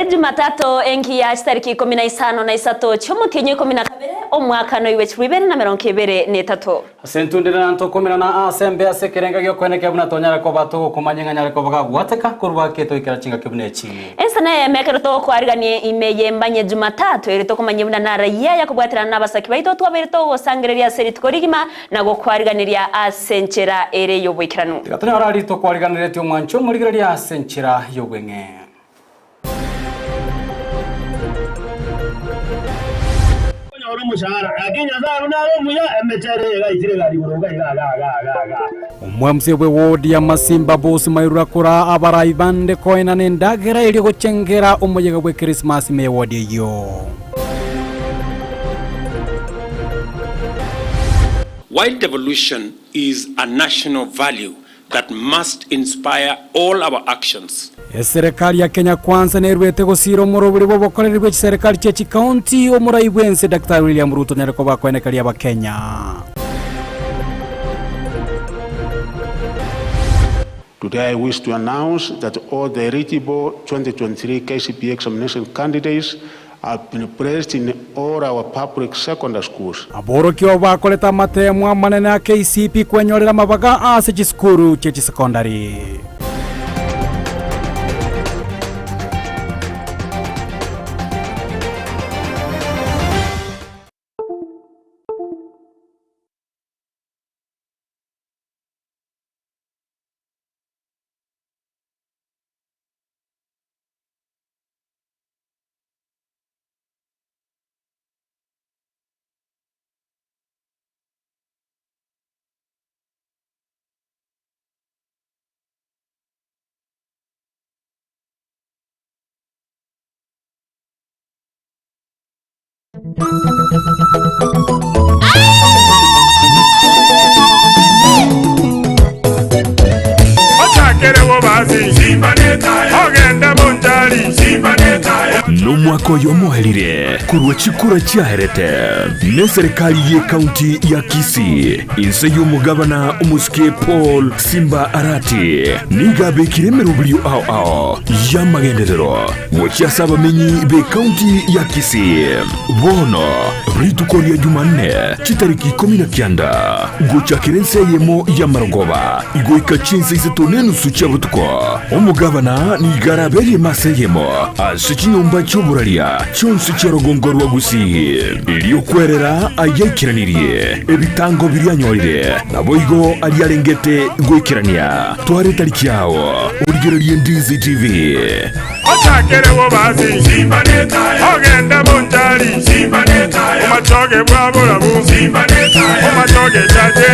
Ejumatatu engiya chitariki 15 chi'omotienyi o 12 omwaka noiwe 2023. Ase entundire na ntokomerana ase embe ase ekerenga gi'okoenekia buna tonyare koba togokomanya ng'a nyare koba gagwateka korwa ake toikera chingaki buna echi. Ense neyemo ekero togokoarigania ime y'embanye Jumatatu ere tokomanya buna narayia ya kobwaterana nabasaki baito twabeire togosangereria ase rituko rigima na gokoariganeria ase enchera ere y'oboikeranu. Tiga tonyore aria tokoariganeretie omwancho omorigereria ase enchera y'obweng'e. Onyore omoshahara, lakini Nyasae buna are omuya, emechera eye gaitire egari igoro iga iga iga iga iga iga. Omwamse bwe wodi ya Masimba Boss Mairura koraa abarai bande koenana endagera erio gochengera omoyega bwe Christmas ime ye wodi eyio. While devolution is a national value that must inspire all our actions. Eserekari ya Kenya Kwanza nerwete gosiira omorobori bw'obokoreri bwe chiserekari chie chikaunti, omorai bw'ense Daktari William Ruto nere koba akoenekeria abakenya. Today I wish to announce that all the eligible 2023 KCPE examination candidates have been placed in all our public secondary schools. Aborokigwa bakorete amateemwa amanene a KCPE kwenyorera amabaga ase chisukuru chie chisekondari. Ochakere bobasi, ogende bonchari. Nomwaka oyo omoerire korwa chikura chiaerete neserikali y'ekaunti ya Kisii inse y'omogabana omosike Paul Simba Arati nigo abekire emeroberio ao ao y'amagenderero Gochia ase abamenyi b'ekaunti ya Kisii. Bono rituko ria Jumanne chitariki 19 gochakera ense eyemo y'amarogoba goika chinsa isato nenusu chia botuko, omogabana nigo araberie emasa eyemo ase chinyomba chi'oboraria chionsi chia rogongo rwa Gusii, erio kwerera ayaikeranirie ebitango biria anyorire, naboigo aria arengete goikerania. Twara etariki yao, origererie Ndizi TV. Ochakere bobasi, ogende bonchari, omachoge bwa borabu, omachoge chache.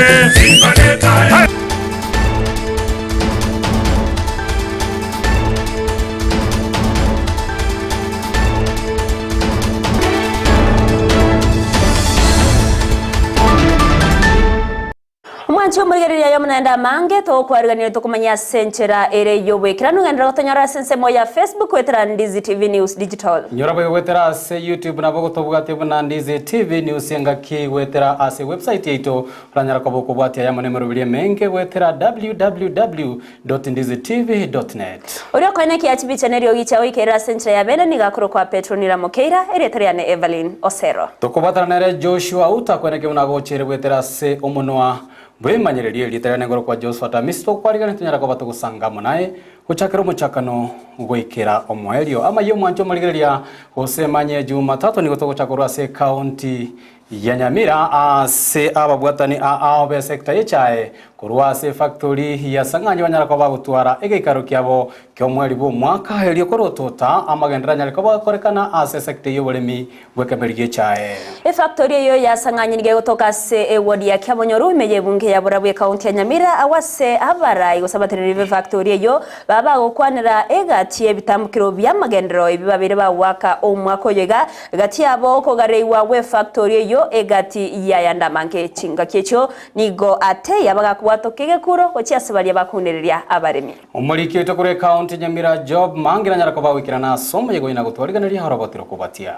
Omwanchi omorigereria aye omonende amange, togokwariganirie tokomanya ase enchera ere y'oboikeranu. Genderera gotonyora ase ensemo ya Facebook goetera Ndizi TV News Digital. Nyora boigo goetera ase YouTube nabo gotobwatie buna Ndizi TV News engaki goetera ase website yaito oranyara koba okobwatia ayamo nemeroberi emenge goetera www.ndizitv.net. Oria okoenekia chibicha neriogi chia goikerera ase enchera ya bene nigo akorokwa Petronila Mokeira, erieta riane Evelyn Osero. Tokobwatana nere Joshua otakweneke buna agochere goetera ase omonwa bw'emanyererio erieta riane ngorokwa Josphat Amisi tokwarigania tonyara koba togosanga amo naye gochakera omochakano goikera omoerio. Amayia omwancho omorigereria gose emanye Jumatatu nigo togocha korwa ase ecounty ya Nyamira ase ababwatani ao b'esector y'echae korwa ase efactory ya Sang'anyi banyara koba bagotwara egeikaro kiabo ki'omweri bw'omwaka erio korotota amagenderero anyare koba agokorekana ase esector y'oboremi bw'ekemeri gi'echae. Efactory eyio ya Sang'anyi nigo egotoka ase eward ya Kiabonyoru ime y'ebunge ya Borabu ekaunti ya Nyamira agwo ase abarai gose abateneneri b'efactory eyio baba bagokwanera egati y'ebitambukero bi'amagenderero ebi babeire bagoaka omwaka oyo iga Gati yabo okogareigwa gw'efactori eyio egati y'ayande amange. Chingaki echio nigo atei abagakobwatoka egekuro gochia ase baria bakunereria abaremi. Omoriki oito korwa ekaunti Nyamira Job Mangi nanyare koba goikerana ase omoyega oyio na gotwariganeria oroboti rokobatia.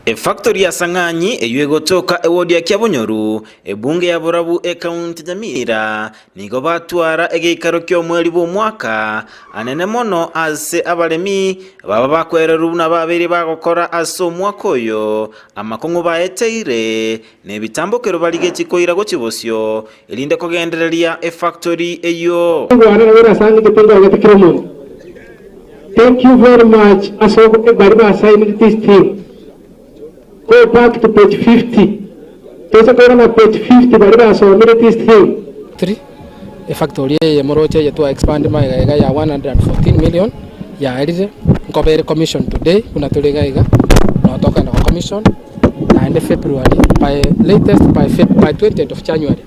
Efactory ya Sang'anyi eyio egotoka ewodi ya Kiabonyoru, ebunge ya Borabu ekaunti ya Nyamira, nigo batwara egeikaro ki'omweri bw'omwaka anene mono ase abaremi baba bakwererwa buna babeire bagokora ase omwaka oyo amakong'u baeteire nebitambokero barigetie koira gochia bosio erinde kogendereria efactory eyio. Thank you very much ase baria ba signed this thing. Go back to page 50. Toise koirana page 50 baria basomire this thing. Three, efactory eye moroche eye twa expand magega iga ya 114 million yaerire, nkoba ere commission today buna tore iga iga, nabo tokogenda go commission naende February by latest by Feb by 20th of January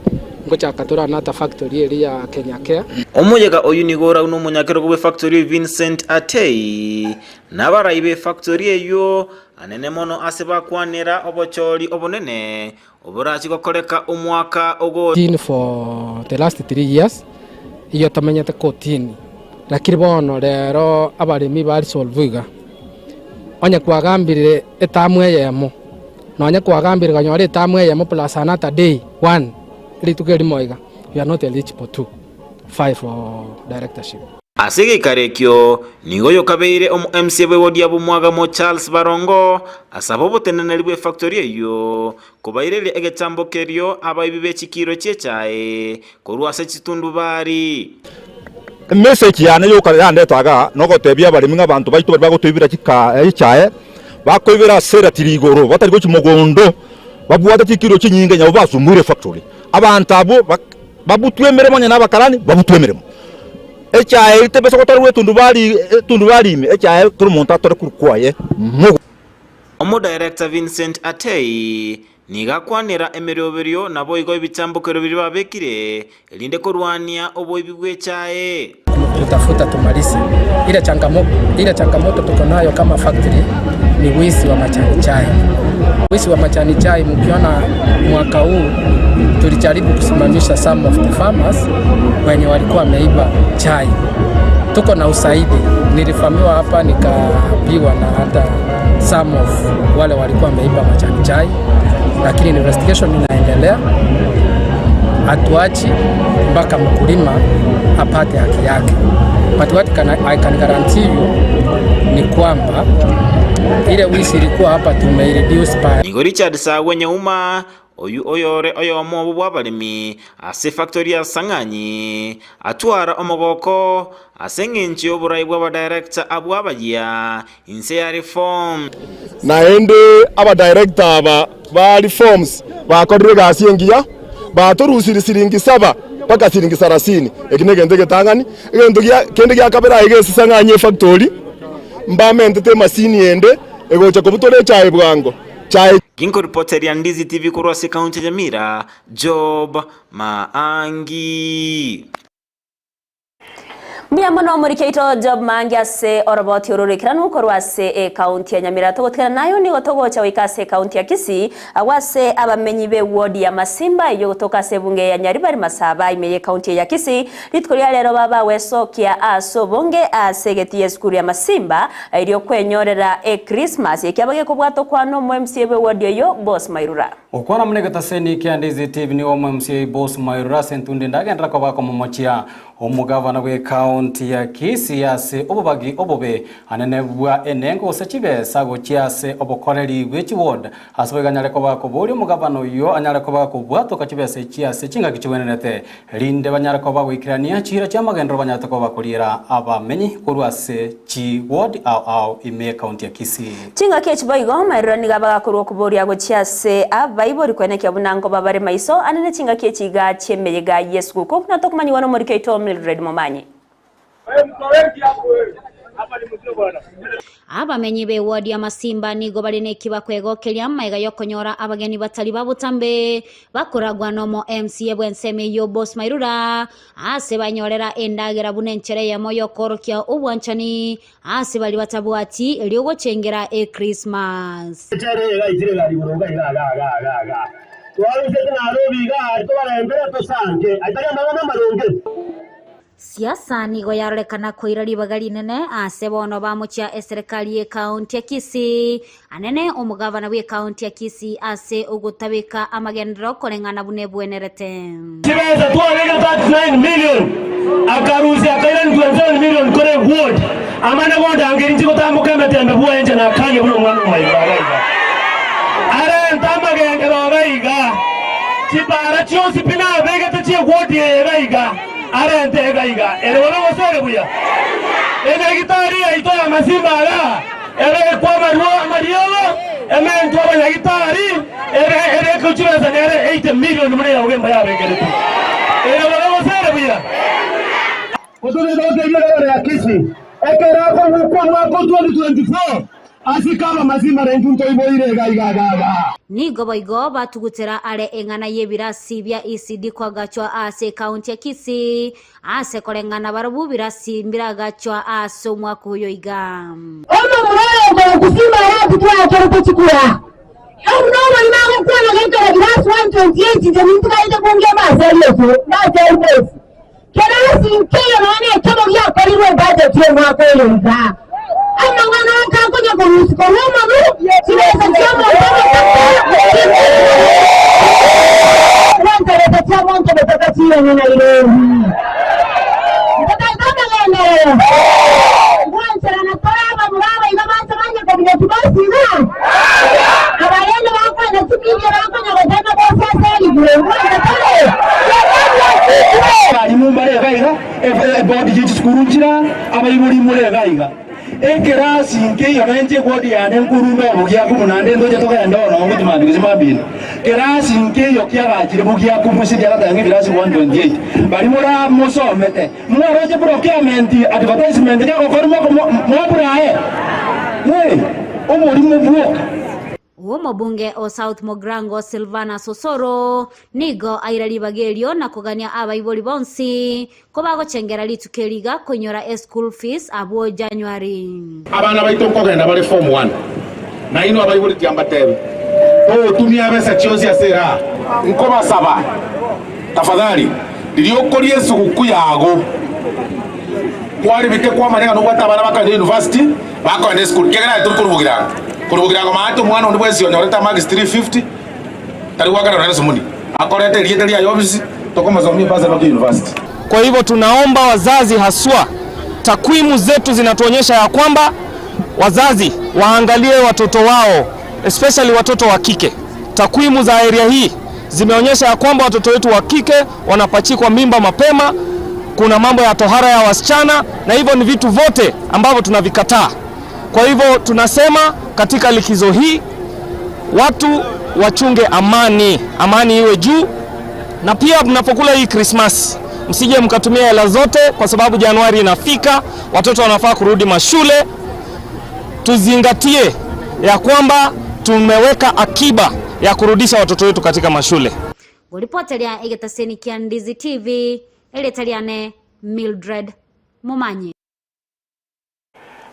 Ngochaka toranata factory eria ya Kenya Care. Omoyega oyio nigo oraunwe omonyakerogo bw'efactory eyio Vincent Atei, na abarai b'efactory eyio anene mono ase bakwanera obochori obonene oborachi gokoreka omwaka ogocha. Kotini for the last 3 years igo tomenyete kotini, lakini bono rero abaremi ba resolve iga, onye kwagambire etamu eyemo. Nonya kwagambire konyora etamu eyemo plus another day one, rituko erimo iga, you are not eligible to vie for directorship. Ase egeikaro ekio nigo oyokabeire omo MCA bw'ewodi ya Bomwagamo Charles Barongo asaba oboteneneri bw'efactory eyio kobaireria egetambo kerio abaibi be chikiro chi'echae korwa ase chitundubari. Emessage yane yoka yandete igaa nogotebia abaremi ng'a abanto baito baria bagotoibera echae, bakoibera ase eratiri igoro batari gochia mogondo, babwate chikiro chinyinge nabo basumbuire efactory. Abanto abwo babutwe emeremo onye nabakarani babutwe emeremo. Echae eria tebesa gotorerwa etundubari etundubari ime, echae kera omonto atore korwa kwaye mogondo. Omodirector Vincent Atei Nigo akwanera emeroberio naboigo ebitambokero biria babekire, erinde korwania oboibi bw'echae. Tutafuta tumalize ile changamoto, ile changamoto tuko nayo kama factory ni wizi wa majani chai. Wizi wa majani chai, mkiona mwaka huu tulijaribu kusimamisha some of the farmers wenye walikuwa wameiba chai. Tuko na usaidi, nilivamiwa hapa nikapigwa na hata some of wale walikuwa wameiba majani chai, lakini investigation inaendelea. Hatuachi mpaka mkulima apate haki yake. But what can I can guarantee you ni kwamba ile wizi ilikuwa hapa tumeireduce by Nigo Richard Sagwe Nyauma, oyio oyore oyomo obo bw'abaremi ase efactory ya Sang'anyi, atwara omogoko ase engencho y'oborai bw'abadirector abwo abayia Inse ya reform. Naende abadirector aba ba reforms bakorire egasi engiya, batorusirie siringi saba mpaka siringi sarasini, eki negento egetang'ani. Egento gia kende gia kabere aye gesisa ng'a efactory mbamentete emasini ende egocha kobutora echae bwango, chae. Ginkoripoteria Ndizi TV korwa ase ekaunti ya Nyamira, Job Maangi. Mbuya mono omoriki oito Job Maangi ase oroboti oro roikeranu korwa ase ekaunti ya Nyamira. Togotigana nayo nigo togocha goika ase ekaunti ya Kisii agwo ase abamenyi be ward ya Masimba eyio gotoka ase ebunge ya Nyaribari Masaba ime ye ekaunti eye ya Kisii rituko ria rero babagwesokia ase obonge ase egeti y'esukuru ya Masimba erio kwenyorera ecrismas ekiaba gekobwata okwana omo MCA bwe ward eyio Boss Mairura. Gokwana buna egetaseni kia Ndizi TV nigo omo MCA Boss Mairura ase entundi ndagenderera koba komomochia Omogavana bw'ekaunti ya Kisii ase obobagi obobe anene bwa enengo gose chibesa gochia ase obokoreri bwe chiward ase boigo anyare koba akoboria omogavana oyio anyare koba akobwatoka chibesa echi ase chingaki chigwenerete erinde banyare koba goikerania chiira chi'amagenderero banyarete koba bakoriera abamenyi korwa ase chiward ao ao ime y'ekaunti ya Kisii. Chingaki echi boigo maerero nigo abagakorwa okoboria gochia ase abaibori koenekia buna nkoba bare maiso ande ne chingaki echi iga chi'emeyega y'esuguku buna tokomanyigwa nomoriki oito Mildred Momanyi. Abamenyi b'ewodi ya Masimba nigo bare nekiba kwegokeria amaiga y'okonyora abageni batari ba botambe bakoragwa nomo MCA bw'ensemo eyio Boss Mairura ase banyorera endagera buna enchera eyemo y'okoorokia obwanchani ase baria batabwati erio gochengera Ecrismas. Echere eye gaitire egari igoro iga iga iga iga iga iga. Twarusete Nairobi iga aria tobarembere tosanke. Ayio tari amang'ana amaronge. Siasa nigo yarorekana koira ribaga rinene ase bono bamochia eserekari y'ekaunti ya Kisii, anene omogavana bw'ekaunti ya Kisii ase ogotabeka amagenderero koreng'ana buna ebwenerete. Chibesa twabeka 39 million akarusia akairani 27 million kore ward amane gondangeria inche gotamboka emetembe bwoye inche nakanie buna omwana omoigo iga iga arente amagengero iga iga chipara chionsi pi nabegete chie ward eye iga iga arente iga iga ere bobe gose ere buya enyagitari yaito ya Masimba igaa ebekwe amarwa amariogo ementwe abanyagitari ebe ebekwe chibesa nere 80 million buna eyago emba yabekeretwe ere bobe gose ere buya. Gotobeka gotebia gavana ya Kisii ekero akogukwa omwaka o 2024 asike abamazima na intwe ntoiboire iga iga iga iga. Nigo boigo batugutera are eng'ana y'ebirasi bia ECD koagachwa ase ekaunti ya Kisii, ase koreng'ana barabwo birasi mbiragachwa ase omwaka oyo iga. Omomura oyo okorokwa Simba aratutwe akerete chikura. Buna omorimo agokwana goikera birasi 128 inche nintigarete kongema ase erioto ndachari bwesi. Kerasi nkeiyo nonya nekemo giakorirwe ebudget y'omwaka oyo iga. Amang'ana onka akonya korusia korwa omonu, chibesa chi'omonto omotaka ching'ana chi'omonto omotaka ching'ana Nairobi. Ntotaete amagenderero, ngwancherana tore abamura abaiga banche banye kobugia chibosi iga, abarende bakonya chimidia bakonya gotema bosi ase erigoro, ngwancha tore. Abarimu mbare iga iga, ebodi ye chisukuru nchire, abaibori more iga iga. Ekerasi nkeiyo nainche ewodi yane nkorunda obogiaku buna nde ntoche togende oro ngochimambia gose mambia inde. Kerasi nkeiyo kiagachire bogiaku buse kiagateba ng'a ebirasi 128. Baria more mosomete, mwaroche procurement advertisement kegokorwa moko mwaburae? Hey, oborimo bwoka. Omobunge o South Mogrango Silvanus Osoro nigo aira ribaga erio na kogania abaibori bonsi kobagochengera rituko eri iga konyora eschool fees abwo January. Abana baito nkogenda bare form one, na inwe abaibori tiambatebe, togotumia ebesa chionsi ase eraha. Nkobasaba, tafadhali, riria okoria esuguku yago, kwaribike kwamanya ng'a nobwate abana bakogenda university, bakogenda esukuru, ekiagera aye tori korwa Bogirango. Korwa Bogirango maate omwana onde bwensi onyorete amarks 350, tari goakana nonya nesumuni, akorete erieta riaye ofisi, tokomosomia ebasari mpaka university. Kwa hivyo tunaomba wazazi haswa, takwimu zetu zinatuonyesha ya kwamba wazazi waangalie watoto wao especially watoto wa kike. Takwimu za area hii zimeonyesha ya kwamba watoto wetu wa kike wanapachikwa mimba mapema, kuna mambo ya tohara ya wasichana, na hivyo ni vitu vote ambavyo tunavikataa. Kwa hivyo tunasema katika likizo hii watu wachunge amani, amani iwe juu, na pia mnapokula hii Christmas msije mkatumia hela zote, kwa sababu Januari inafika, watoto wanafaa kurudi mashule. Tuzingatie ya kwamba tumeweka akiba ya kurudisha watoto wetu katika mashule. Ngoripoteria egetaseni kia Ndizi TV, erieta riane Mildred Momanyi.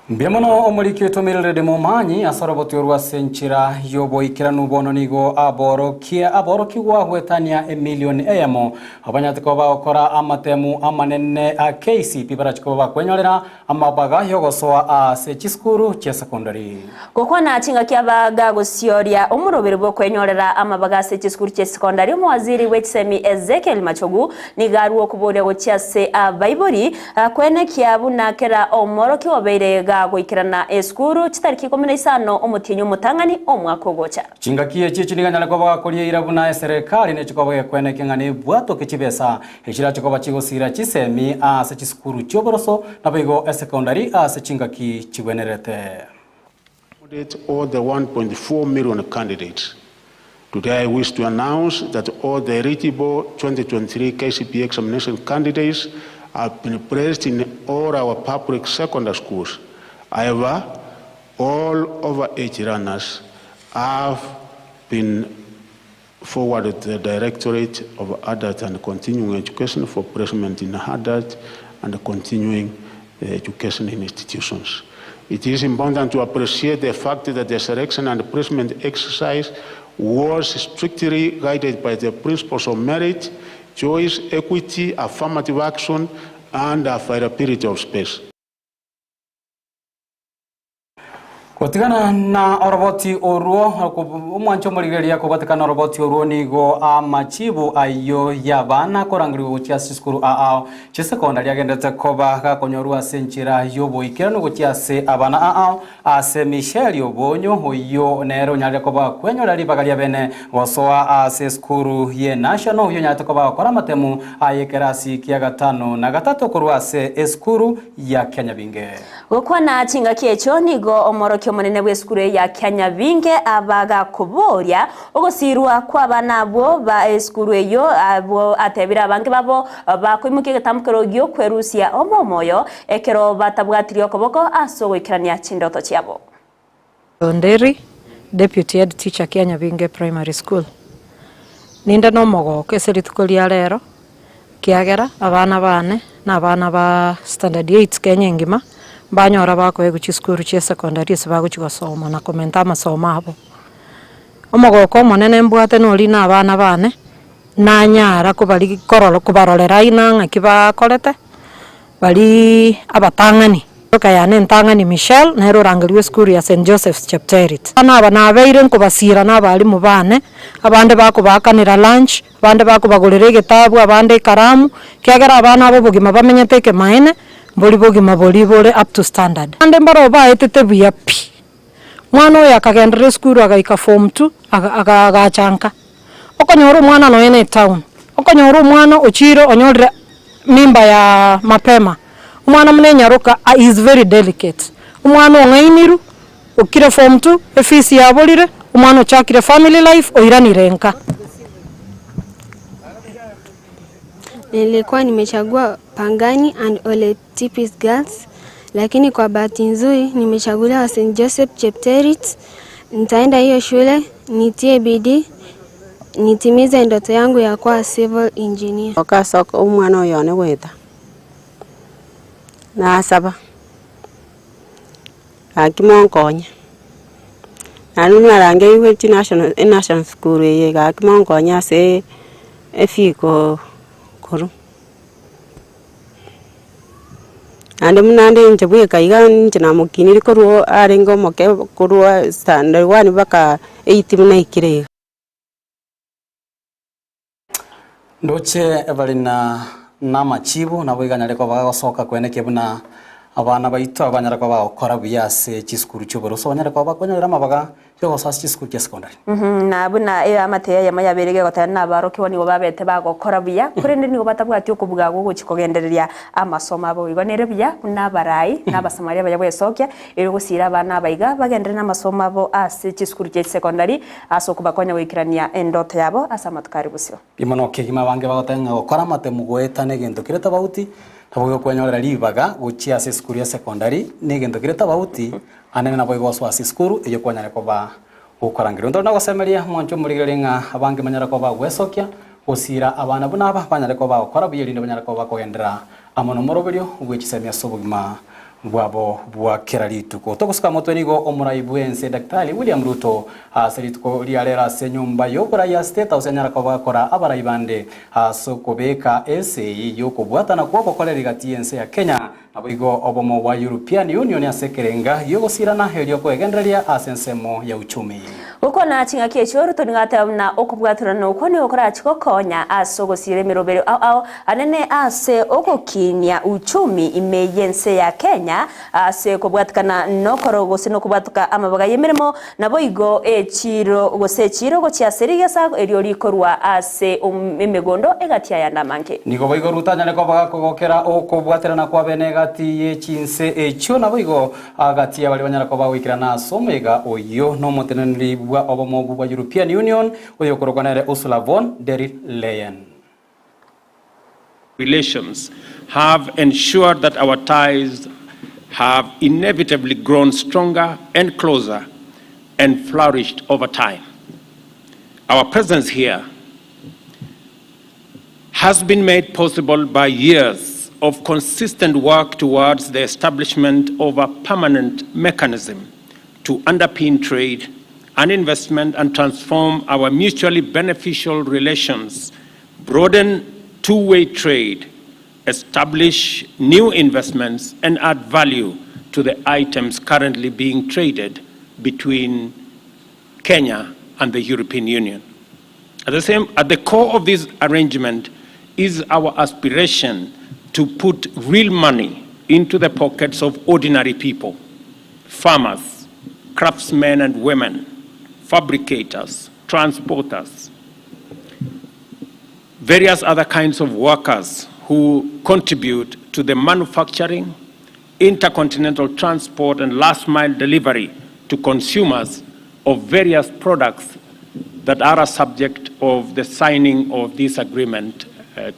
Mbuya mono omoriki oito Mildred Momanyi ase oroboti orwo ase enchera y'oboikeranu bono nigo aborokie aborokigwa goetania emilioni eyemo abanyate koba bagokora amatemu amanene a KCPE barachi koba bakwenyorera amabaga y'ogosoa ase chisukuru chia secondary. Gokwana chingaki abaga gosioria omoroberi bw'okwenyorera amabaga ase chisukuru chia secondary omowaziri bw'echisemi Ezekiel Machogu nigo arwe okoboria gochia ase abaibori kwenekia buna kera omorokia obeire gagoikerana esukuru chitariki 15 omotienyi omotang'ani omwaka ogocha. Chingaki echi echi nigo anyare koba gakoria eira buna eserekari nechikoba gekweneki ng'a nebwatoke chibesa echirache koba chigosira chisemi ase chisukuru chi'oboroso naboigo esekondari ase chingaki chigwenerete. Accommodate all the 1.4 million candidates. Today I wish to announce that all the eligible 2023 KCPE examination candidates have been placed in all our public secondary schools. However, all overage learners have been forwarded to the Directorate of Adult and Continuing Education for placement in adult and continuing education institutions. It is important to appreciate the fact that the selection and placement exercise was strictly guided by the principles of merit, choice, equity, affirmative action, and availability of space. Gotigana na oroboti orwo, omwanche omorigereria kobwatekana oroboti orwo nigo amachibu ayio y'abana korangerigwa gochia ase chisukuru ao chisekondari agenderete koba gakonyorwa ase enchera y'oboikeranu gochia ase abana ao ase Michelle Obonyo oyio nere onyarire koba kwenyorera ribaga ria bene gosoa ase esukuru ye National oyio onyarete koba agokora amatemu aye ekerasi kia gatano na gatato korwa ase esukuru ya Kianyabinge. Gokwana chingaki echio nigo omorokia omonene bw'esukuru eye ya Kianyabinge abagakoboria ogosiirwa kw'abana abwo ba esukuru eyio abwo atebire abange babo bakoimokia egetambokero gi'okwerusia omoyo ekero batabwatirie okoboko ase ogoikerania chindoto chiabo. Onderi, Deputy Head Teacher Kianyabinge Primary School. Ninde nomogoko ase rituko ria rero, ekiagera abana bane na abana ba standard eight Kenya engima, mbanyora bakoegwa chisukuru chia secondary ase bagochia gosoma na komenta amasomo abo. Omogoko omonene mbwate noria na abana bane, nanyara kobari korora kobarorera aina ng'aki bakorete. Baria abatang'ani. Eboka yane entang'ani Michelle nere orangerigwe esukuru ya St. Joseph's Chepterit. Abana aba nabeire nkobasiira na abalimu bane, abande bakobaakanera lunch, abande bakobagorera egetabu, abande ekaramu, ekiagera abana aba obogima bamenyete ekemaene, mbori bogima boria bore up to standard. Abande mbaro baetete buya pi. Omwana oyo akagenderera esukuru agaika form two, aga aga agacha nka. Okonyora omwana nonya na etown, okonyora omwana ochire onyorire mimba ya mapema, omwana buna enyaroka he is very delicate, omwana ong'ainirwe, okire form two, efees yaborire, omwana ochakire family life oiranire nka. Nilikuwa nimechagua Pangani and Ole Tipis Girls, lakini kwa bahati nzuri nimechaguliwa St. Joseph Chepterit. Nitaenda hiyo shule nitie bidii nitimize ndoto yangu ya kuwa civil engineer. Ase omwana oyo one goeta, nasaba, gaki monkonye, naende narangeirwe chinational enational school eye gaki monkonye ase efee ko korwa. Naende buna nde inche bweka iga inche namokiniri korwa arenge omoke korwa standard one mpaka eight buna aikire iga. Ndoche bare na namachibu, nabo iga nyare koba gagosoka kwenekia buna abana baito abanyare koba bagokora buya ase chisukuru chi'oborusa, banyare koba bakonyorera amabaga y'ogosoa ase chisukuru chia secondary. Na buna eamate eyemo yabeire gegoteba nabarokigwa nigo babete bagokora buya, korende nigo batabwati okobuga gogochia kogendereria amasomo abo. Igo nere buya buna abarai na abasamaria abaya bwesokia, erio gosiira abana aba iga bagenderere namasomo abo ase chisukuru chia chisecondary ase okobakonya goikerania endoto yabo ase amatuko are bosio. Imo nokegima abange bagoteba ng'a gokora amatemu goeta negento kere tofauti, nabo gekwenyorera ribaga gochia ase esukuru ya secondary negento kere tofauti, Anene naboigo gosoa ase esukuru eyio kwanyare koba gokorangeria. Ontore nogosemeria mwanche omorigererie ng'a abange banyare koba bagwesokia gosiira abana buna aba banyare koba bagokora buya erinde banyare koba bakogenderera amo nomoroberio bwe chisemi ase obogima bwabo bwa kera rituko. Togosuka motwe nigo omorai bw'ense Daktari William Ruto ase rituko ria rero ase enyomba y'oborai ya State House anyara koba gakora abarai bande ase okobeka esegi y'okobwatana kw'ogokorera egati y'ense ya Kenya Naboigo obomo bwa European Union ase ekerenga gi'ogosirana erio kwegendereria ase ensemo ya uchumi. Gokwana ching'aki echio, Ruto nigo ateba buna okobwaterana okwo nigo korachi gokonya ase ogosira emeroberio ao ao anene ase ogokinia uchumi ime y'ense ya Kenya ase kobwatekana nokoro gose nokobwatoka amabaga y'emeremo naboigo echiro gose echiro gochia ase rigesa erio rikorwa ase emegondo egati ayande amange. Nigo boigo Ruto anyare koba gakogokera okobwaterana kw'abene egati ye chinse echio, naboigo agati y'abaria banyare koba goikerana ase omoyega oyio nomoteneneri bwa obomo bwa European Union, oyokorokwa nere Ursula von der Leyen. Relations have ensured that our ties have inevitably grown stronger and closer and flourished over time. Our presence here has been made possible by years of consistent work towards the establishment of a permanent mechanism to underpin trade and investment and transform our mutually beneficial relations, broaden two-way trade, establish new investments, and add value to the items currently being traded between Kenya and the European Union. At the, same, at the core of this arrangement is our aspiration to put real money into the pockets of ordinary people, farmers, craftsmen and women, fabricators, transporters, various other kinds of workers who contribute to the manufacturing, intercontinental transport, and last mile delivery to consumers of various products that are a subject of the signing of this agreement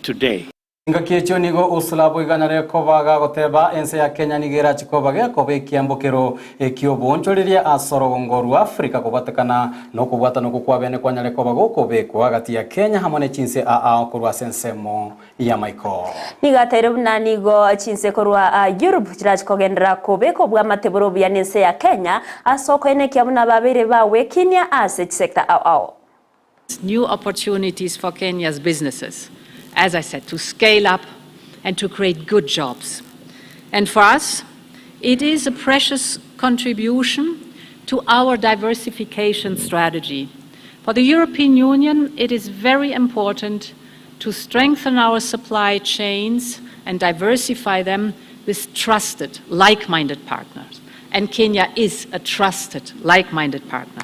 today. Engaki echio nigo Ursula boiganare koba gagoteba ense ya Kenya nigo erache koba gekoba ekiambokero eki'oboonchoreria ase orogongo rwa Africa kobwatekana nokobwatana okwo kwabene kwanyare koba gokobekwa gati ya Kenya amo ne chinse aao korwa ase ensemo y'amaiko. Nigo ateire buna nigo chinse korwa Europe chirache kogenderera kobeka obwamate bore obuya nense ya Kenya ase okoenekia buna babeire bagwekinia ase chisector ao ao. New opportunities for Kenya's businesses, as I said, to scale up and to create good jobs. And for us, it is a precious contribution to our diversification strategy. For the European Union, it is very important to strengthen our supply chains and diversify them with trusted, like minded partners. And Kenya is a trusted, like minded partner.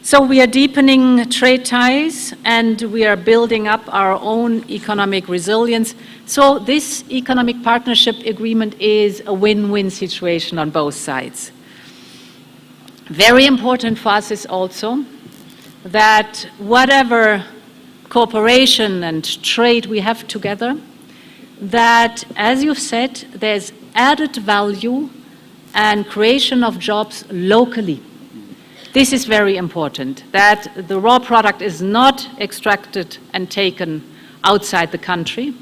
So we are deepening trade ties and we are building up our own economic resilience. So this economic partnership agreement is a win-win situation on both sides. Very important for us is also that whatever cooperation and trade we have together, that, as you've said, there's added value and creation of jobs locally. This is very important, that the raw product is not extracted and taken outside the country,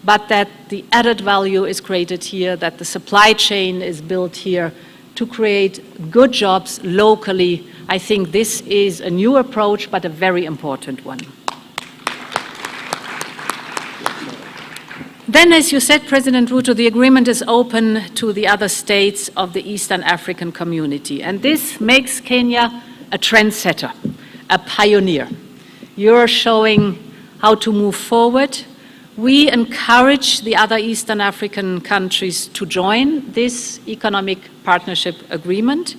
but that the added value is created here, that the supply chain is built here to create good jobs locally. I think this is a new approach, but a very important one. Then, as you said, President Ruto, the agreement is open to the other states of the Eastern African community. And this makes Kenya a trendsetter, a pioneer. You're showing how to move forward. We encourage the other Eastern African countries to join this economic partnership agreement.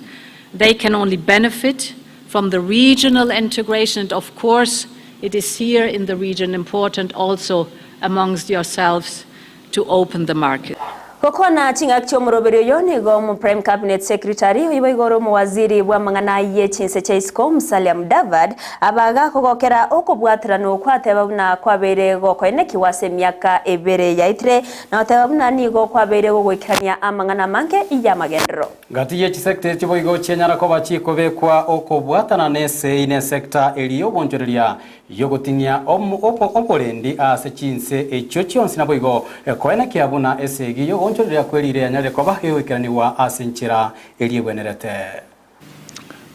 They can only benefit from the regional integration. And of course, it is here in the region important also amongst yourselves to open the market. Gokwana ching'aki chi'omoroberio oyo nigo omo Prime Cabinet Secretary oyio boigo ore omowaziri bw'amang'ana ye chinse chia isiko Musalia Mudavadi abaga kogokera okobwaterana okwo ateba buna kwabeire gokoenekigwa ase emiaka ebere yaetire na goteba buna nigo kwabeire gogoikerania amang'ana amange y'amagenderero. Gati ye chisecta echi boigo chianyara koba chikobekwa okobwatana nesei nesecta eria y'obonchoreria y'ogoting'ia oborendi ase chinse echio chionsi naboigo koenekia buna esegi y'ogoonchoreria kwe riire yanyarire koba egoikeranigwa ase enchera eria egwenerete.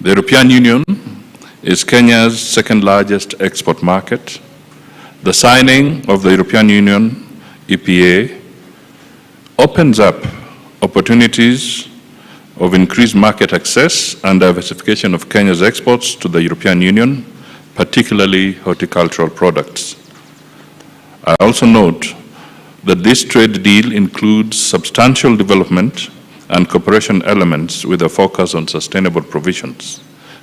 The European Union is Kenya's second largest export market. The signing of the European Union EPA opens up opportunities of increased market access and diversification of Kenya's exports to the European Union, particularly horticultural products. I also note that this trade deal includes substantial development and cooperation elements with a focus on sustainable provisions.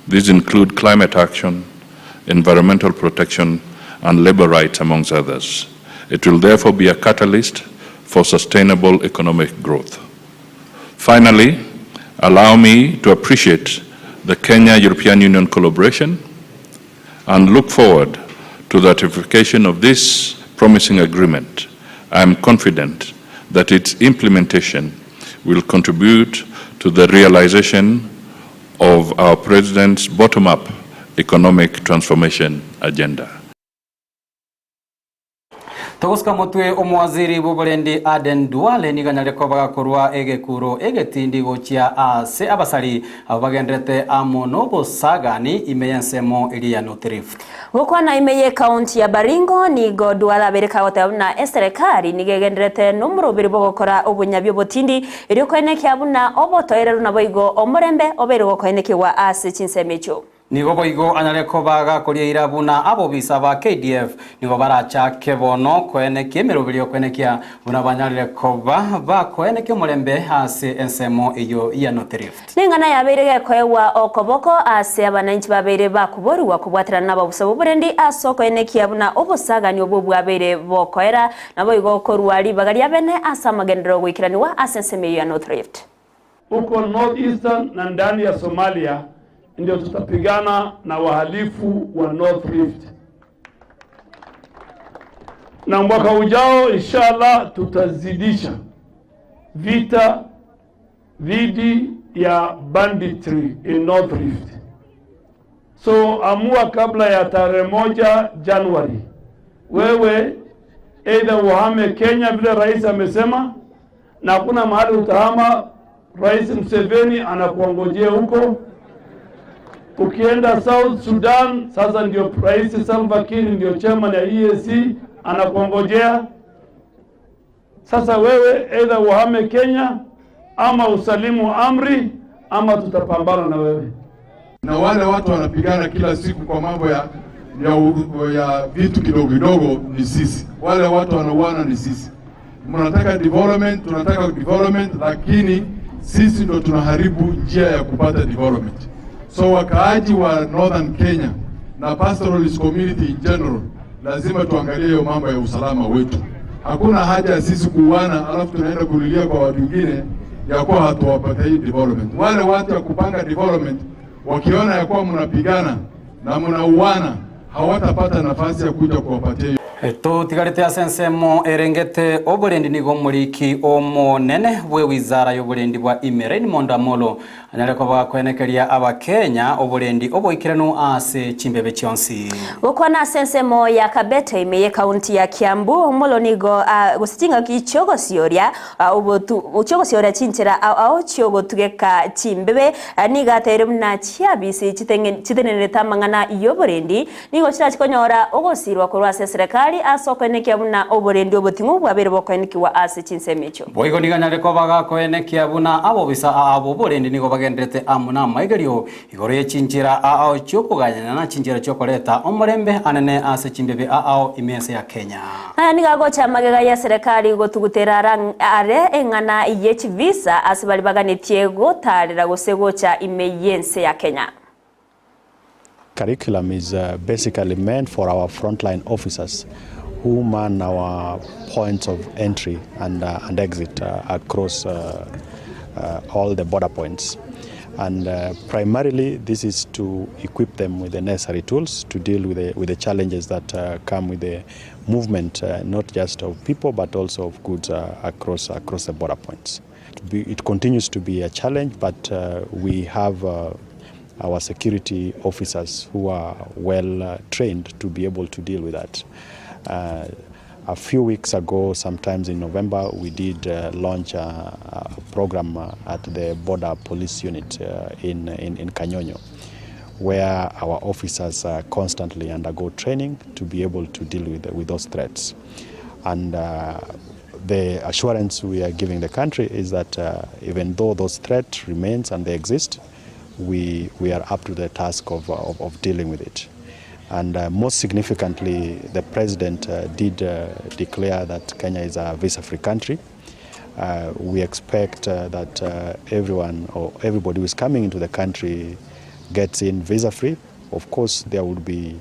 These include climate action, environmental protection, and labor rights, amongst others. It will therefore be a catalyst for sustainable economic growth. Finally, allow me to appreciate the Kenya-European Union collaboration and look forward to the ratification of this promising agreement. I am confident that its implementation will contribute to the realization of our President's bottom-up economic transformation agenda. Togosika motwe omowaziri bw'oborendi Aden Duale nigo anyarire koba gakorwa egekuro egetindi gochia ase abasari abwo bagenderete amo nobosagani ime y'ensemo eria ya North Rift. Gokwana ime y'ekaunti ya Baringo nigo Duale abeire kagoteba buna eserekari nigo egenderete nomoroberi bw'ogokora obonyabi obotindi erio koenekia buna obotoereru naboigo omorembe obeire gokoenekigwa ase chinsemo echio. Nigo boigo anyare koba gakoria eira buna abobisa ba KDF nigo barachake bono koenekia emeroberio y'okoenekia buna banyarire koba bakoenekia omorembe ase ensemo eyio ya North Rift. Neng'ana yabeire gekoegwa okoboko ase abananchi babeire bakoborigwa kobwaterana nababusa b'oborendi ase okoenekia buna obosagani obwo bwabeire bokoera, naboigo korua ribaga ria bene ase amagenderero goikeranigwa ase ensemo eyio ya North Rift. Huko North Eastern na ndani ya Somalia ndio tutapigana na wahalifu wa North Rift. Na mwaka ujao inshallah tutazidisha vita dhidi ya banditry in North Rift. So amua kabla ya tarehe moja Januari, wewe either uhame Kenya vile rais amesema, na hakuna mahali utahama. Rais Museveni anakuongojea huko. Ukienda South Sudan, sasa ndio Rais Salva Kiir ndio chairman ya EAC anakuongojea. Sasa wewe either uhame Kenya ama usalimu amri ama tutapambana na wewe. Na wale watu wanapigana kila siku kwa mambo ya, ya, ya vitu kidogo kidogo ni sisi, wale watu wanauana ni sisi. Mnataka development, tunataka development, lakini sisi ndo tunaharibu njia ya kupata development. So wakaaji wa Northern Kenya na pastoralist community in general lazima tuangalie hiyo mambo ya usalama wetu. Hakuna haja ya sisi kuuana alafu tunaenda kulilia kwa watu wengine ya kuwa hatuwapatia hii development. Wale watu ya kupanga development wakiona ya kuwa mnapigana na mnauana hawatapata nafasi ya kuja kuwapatia hiyo. Totigarete ase ensemo erengete oborendi nigo omoriki omonene bwe wizara y'oborendi bwa ime Raymond Amolo anyare koba gakoenekeria abakenya oborendi oboikeranu ase chimbebe chionsi. Gokwana ase ensemo ya Kabete ime y'ekaunti ya Kiambu, Omolo nigo gose chingaki chiogosioria chiogosioria chinchera ao ao chiogotugeka chimbebe nigo ateire buna chiabisi chitenenerete amang'ana y'oborendi nigo chirachi konyora ogosirwa korwa ase eserekari ase okoenekia buna oborendi oboting'u bwabeire bokoenekigwa ase chinsemo echio. Boigo nigo anyare koba gakoenekia buna abobisa abo borendi nigo bagenderete amo namaigerio igoro ye chinchera ao chiokogayana na chinchera chiokoreta omorembe anene ase chimbebe ao ime ense ya Kenya. Aya nigo agocha magega y'eserekari gotugutera are eng'ana ye chivisa ase baria baganetie gotarera gose gocha ime y'ense ya Kenya. Curriculum is basically meant for our frontline officers who man our points of entry and, and exit across all the border points. And primarily, this is to equip them with the necessary tools to deal with the, with the challenges that come with the movement, not just of people, but also of goods across, across the border points. It continues to be a challenge, but we have our security officers who are well trained to be able to deal with that. A few weeks ago, sometimes in November, we did launch a, a program at the border police unit in, in, in Kanyonyo, where our officers constantly undergo training to be able to deal with, with those threats. And the assurance we are giving the country is that even though those threats remains and they exist, we, we are up to the task of, of, of dealing with it. And most significantly, the president did declare that Kenya is a visa-free country. We expect that everyone or everybody who is coming into the country gets in visa-free. Of course, there will be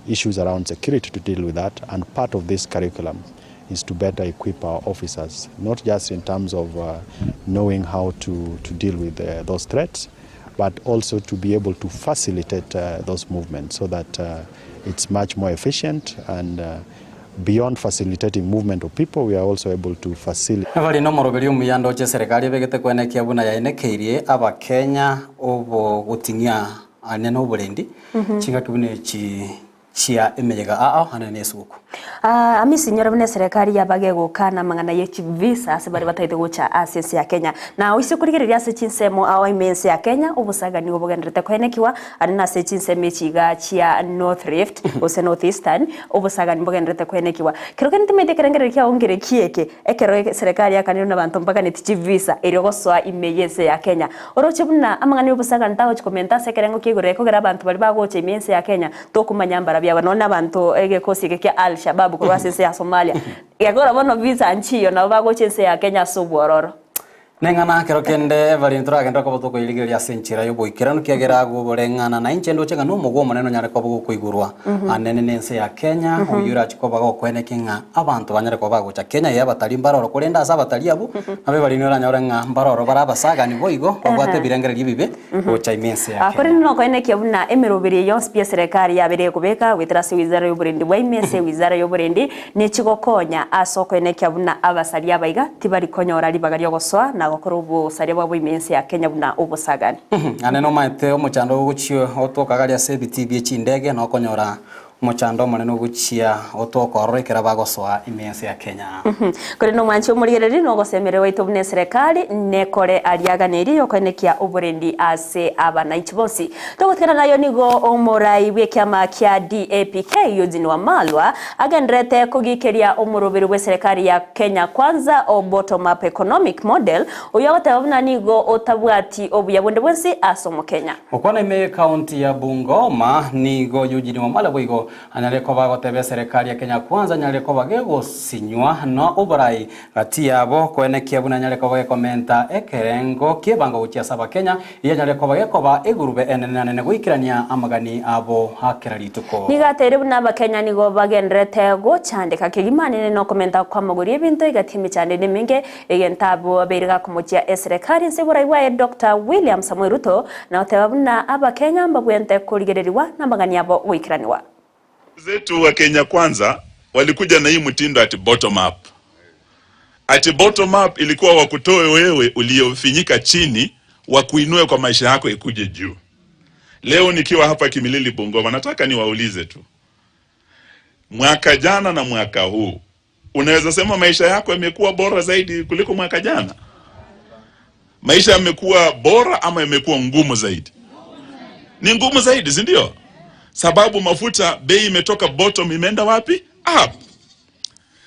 issues around security to deal with that, and part of this curriculum is to better equip our officers, not just in terms of knowing how to, to deal with those threats, but also to be able to facilitate those movements so that it's much more efficient and beyond facilitating movement of people, we are also able to facilitate. Bari nomoroberi omuya ndoche serikali ebegete kwenekia buna yaenekeirie abakenya obo goting'ia ane na oborendi. Chingaki buna echi. Chia emeyega ao ane nesuguku. Amisi nyore buna eserekari yaba gegokana amang'ana ye chivisa ase baria bataete gocha ase ense ya Kenya. Na oise korigereria ase chinsemo ao ime ense ya Kenya, obosagani nigo bogendererete koenekiwa are nase chinsemo echi iga chia North Rift gose North Eastern, obosagani mbogendererete koenekiwa. Kero kende timanyeti ekerengererio kiao nkere ki eke, ekero eserekari yakanire buna abanto mbaganeti chivisa erio gosoa ime y'ense ya Kenya. Oroche buna amang'ana y'obosagani tagochi komenta ase ekerengo kia igoro ekogera abanto baria bagocha ime y'ense ya Kenya tokomanya mbarabwo aba nonya nabanto egekosi eke kia Al Shabaab korwa ase ense ya Somalia. Gekogera bono visa nchiyo nabo bagocha ense ya Kenya ase obwororo. Neng'ana kero kende Evelyn toragenderere koba tokoyerigereria ase enchera y'oboikeranu kiagera agwo oboreng'ana na inche ndoche ng'a nomogwa omonene onyare koba gokoigorwa anene nense ya Kenya oyio orache koba gokoenekia ng'a abanto banyare koba bagocha Kenya eye abatari mbaroro korende ase abatari abwo Nabo ebariri oranyore ng'a mbaroro bare abasagani boigo babwate ebirengererio ebibe gocha ime ense ya Kenya. Korende nokoenekia buna emeroberi eye yonsi pi eserekari yabeire ekobeka goetera ase wizara y'oborendi bwa ime ase ewizara y'oborendi nechigokonya ase okoenekia buna abasaria aba iga tibari konyora ribaga riogosoa na gokora obosaria bwabo ime ense ya Kenya buna obosagani. Naende nomaete omochando ogochia otoka gari ase ebitii bie chindege nokonyora Omochando omonene ogochia gotoka ororo ekero bagosoa ime y'ense ya Kenya. Korende omwanchi omorigereria nogosemeria gwaito buna eserekari nekore aria aganerie yokoenekia oborendi ase abananchi bonsi. Togotigana nayo nigo omorai bw'ekiama kia DAPK Eugene Wamalwa agendererete kogikeria omoroberi bw'eserekari ya Kenya Kwanza o Bottom Up Economic Model oyio agoteba buna nigo otabwati obuya bonde bwensi ase omokenya. Gokwana ime y'ecounty ya Bungoma, nigo Eugene Wamalwa boigo anyare koba agoteba eserekari ya Kenya Kwanza anyare koba gegosinywa na oborai gati yabo koenekia buna anyare koba gekomenta ekerengo ki'ebango gochia ase abakenya eyio anyare koba gekoba egurube enene na nene goikerania amagani abo a kera rituko. Nigo ateire buna abakenya nigo bagendererete gochandeka kegima anene nokomenta kw'amagori y'ebinto egati y'emechando ende emenge Egento abwo abeire gakomochia eserekari inse y'oborai bwaye Doctor William Samoei Ruto na goteba buna abakenya mbabwente korigererigwa namagani abo goikeranigwa. Zetu wa Kenya Kwanza walikuja na hii mtindo ati bottom up. Ati bottom up ilikuwa wakutoe wewe uliofinyika chini wakuinue kwa maisha yako ikuje juu. Leo nikiwa hapa Kimilili Bungoma, nataka niwaulize tu, mwaka jana na mwaka huu unaweza sema maisha yako yamekuwa bora zaidi kuliko mwaka jana? Maisha yamekuwa bora ama yamekuwa ngumu zaidi? Ni ngumu zaidi, si ndio? Sababu mafuta bei imetoka bottom imeenda wapi? Up.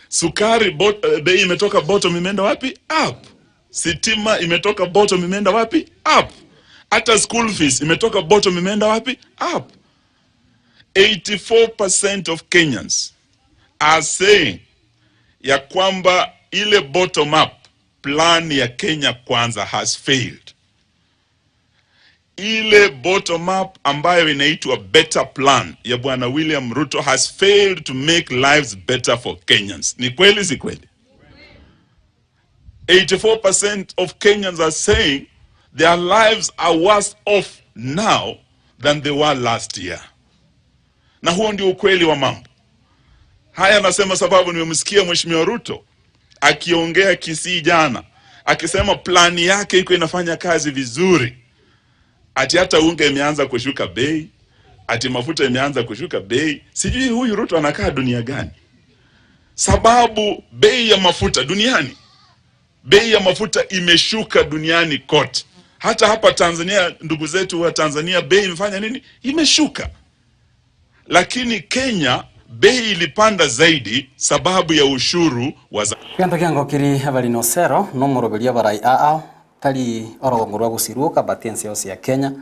Sukari bot, bei imetoka bottom imeenda wapi? Up. Sitima imetoka bottom imeenda wapi? Up. Hata school fees imetoka bottom imeenda wapi? Up. 84% of Kenyans are saying ya kwamba ile bottom up plan ya Kenya Kwanza has failed. Ile bottom up ambayo inaitwa better plan ya Bwana William Ruto has failed to make lives better for Kenyans. Ni kweli si kweli? 84% of Kenyans are saying their lives are worse off now than they were last year. Na huo ndio ukweli wa mambo. Haya nasema sababu nimemsikia Mheshimiwa Ruto akiongea Kisii jana akisema plani yake iko inafanya kazi vizuri, ati hata unga imeanza kushuka bei, ati mafuta imeanza kushuka bei. Sijui huyu Ruto anakaa dunia gani? Sababu bei ya mafuta duniani, bei ya mafuta imeshuka duniani kote, hata hapa Tanzania, ndugu zetu wa Tanzania, bei imefanya nini? Imeshuka. Lakini Kenya bei ilipanda zaidi sababu ya ushuru wa za Egento kiangokiri Evelyn Osero nomoroberio abarai aa tari orogongo rwa gosirwoka but ense yonsi ya Kenya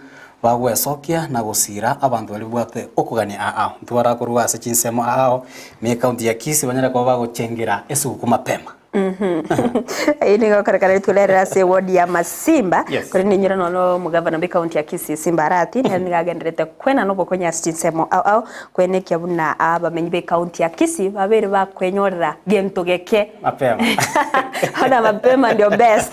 bagwesokia na gosira abanto baria babwate okogania aa ntwara korwa ase chinsemo aa ime ecounty ya Kisii banyare koba bagochengera esuguku mapema. Eye nigo ekorekana rituko rero ase eward ya Masimba Yes. korende ninyore nono omogavana bwe ekaunti ya Kisii Simba Arati nere nigo agenderete kwena na obokonyi ase chinsemo ao ao kwenekia buna abamenyi be ekaunti ya Kisii babeire bakwenyorera gento geke Mapema. Ona mapema ndio best.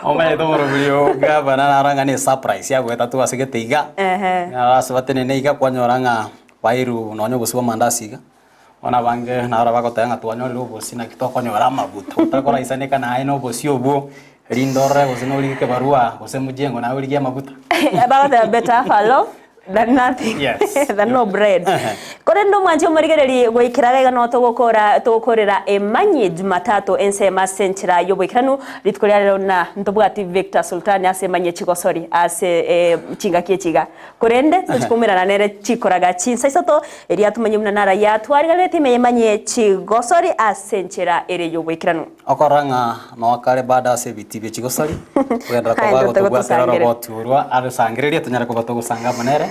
Omanyete omorobiri o gavana naro ng'a ne surprise yagoeta tu ase gete iga. Ehe. Ase batenene iga kwanyora ng'a bairwe nonya obosio bwa amandasi iga. Bono abange naro bagoteba ng'a twanyorire obosie naki tokonyora amaguta, otakoraisaneka naye na obosie obwo, rinde orore gose norige ekebarua gose mjengo naye origie amaguta. Bagoteba better have a loaf. Than nothing. Yes. Than no bread. Korende omwanchi omorigereri goikera iga iga no togokora togokorera emanyi Jumatatu ensemo ase enchera y'oboikeranu rituko ria rero na ntobwati Victor Sultani ase emanyi echigosori ase eh, chingaki echi iga. Korende tochi koumerana nere chikoraga chinsa isato erio atomanye buna naraia atwariganetie ime y'emanyi chigosori ase enchera ere y'oboikeranu. Okorora ng'a noa kare bado ase ebitii bie chigosori, kogenderera koba Aye, gotobwatera togotosangereria. oroboti orwo arosangererie tonyare koba togosanga amo nere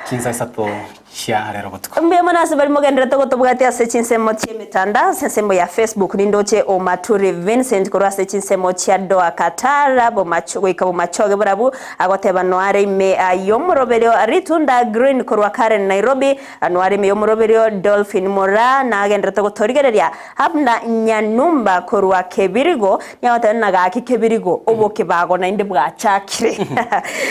chinsa isato chia rero botuko. Mbuya mono ase baria mogenderete gotobwatia ase chinsemo chi'emetandao, ase ensemo ya Facebook nindoche Omaturi Vincent korwa ase chinsemo chia Doha Qatar, Bomacho goika Bomachoge borabu, agoteba noare ime y'omoroberio Ritunda Green korwa Karen Nairobi, noare ime y'omoroberio Dolphin Moraa nagenderete gotorigereria Abner Nyanumba korwa Kebirigo niagoteba ng'a gaki Kebirigo obokebago naende bwachakire.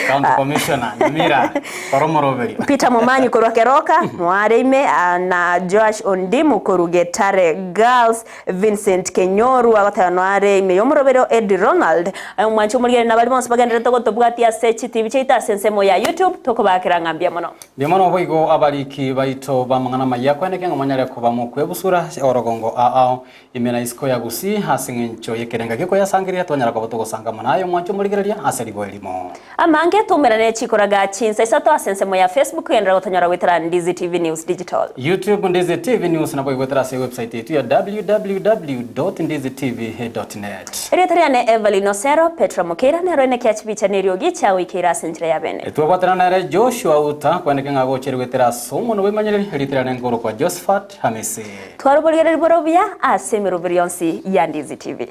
County Commissioner Nyamira kora omoroberio. Peter Momanyi korwa Keroka, Mware ime, na Joash Ondimu korwa Getare Girls, Vincent Kenyoru agoteba noare ime y'omoroberio Eddie Ronald. Aye omwanchi omorigereria na baria bonsi bagendererete gotobwatia ase chitibi chiaito ase ensemo ya YouTube, tokobakera ng'a mbuya mono. Mbuya mono boigo abariki baito b'amang'ana amaya kweneke ng'a monyare koba mokwebusura orogongo ao ao ime na isiko ya Gusii ase eng'encho y'ekerenga giokoyasangereria twanyara koba togosanga mono aye omwanche omorigereria ase riboa erimo. Amange toumerane chikoraga chinsa isato ase ensemo ya Facebook genderera gotonyora goetera Ndizi TV News Digital. YouTube Ndizi TV News nabo igoetera ase ewebsite yaito ya www.ndizitv.net. Erieta riane Evelyn Osero, Petro Mokeira nero ene kia chibicha neriogi chiagoikeire ase enchera ya bene. Twabwatana nere Joshua Uta kweneke ng'a agochire goetera ase omonwa bw'emanyereri erieta riane nkorokwa Josephat Hamisi. Twara oborigereri bore obuya ase emeroberi yonsi ya Ndizi TV.